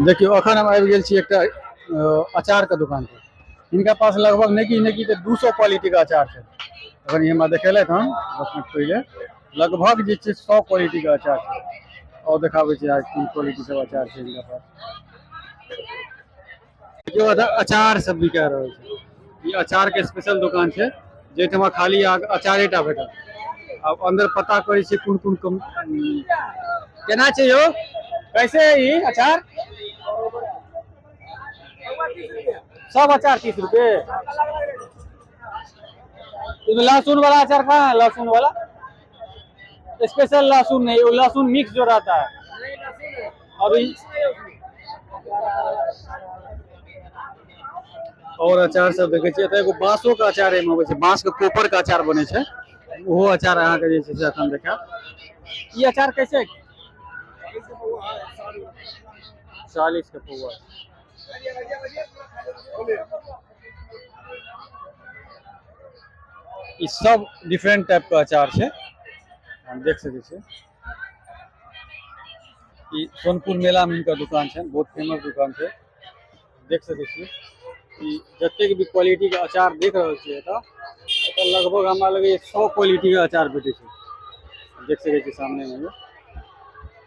देखियौ, अखन हम आबि गेल छी एकटा अचारके दुकान पर। हिनका पास लगभग नहि कि नहि कि तऽ 200 क्वालिटीके अचार छै। अखन ई हमरा देखेलथि हन 10 मिनट पहिले, लगभग जे छै 100 क्वालिटीके अचार छै। आओर देखाबै छी अहाँके कोन क्वालिटी सब अचार छै हिनका पास। देखियौ, अचार सब बिका रहल छै। ई अचार के स्पेशल दुकान छै, जाहिठमा खाली अहाँके अचारे टा भेटत। आब अन्दर पता करै छियै कोन कोन कम केना छै यौ। कैसे है ई अचार? सब अचार 30 रुपए। लहसुन वाला अचार कहाँ है? लहसुन वाला स्पेशल, लहसुन नहीं, वो लहसुन मिक्स जो रहता है। और और अचार सब देखै छियै। एतऽ एगो बांसो के अचार एहिमे अबै छै, बांस के कोपर के अचार बनै छै। ओहो अचार अहाँके जे छै से एखन देखायब। ई अचार कैसे? 40 के पौआ। ई सब डिफरेंट टाइप के अचार छै, हम देख सकै छियै। ई सोनपुर मेला मे हिनकर दुकान छै, बहुत फेमस दुकान छै। देख सकै छियै, ई जतेक भी क्वालिटी के अचार देख रहल छियै एतऽ, एतऽ लगभग हमरा लगैए 100 क्वालिटी के अचार भेटै छै। देख सकै छियै सामने मे।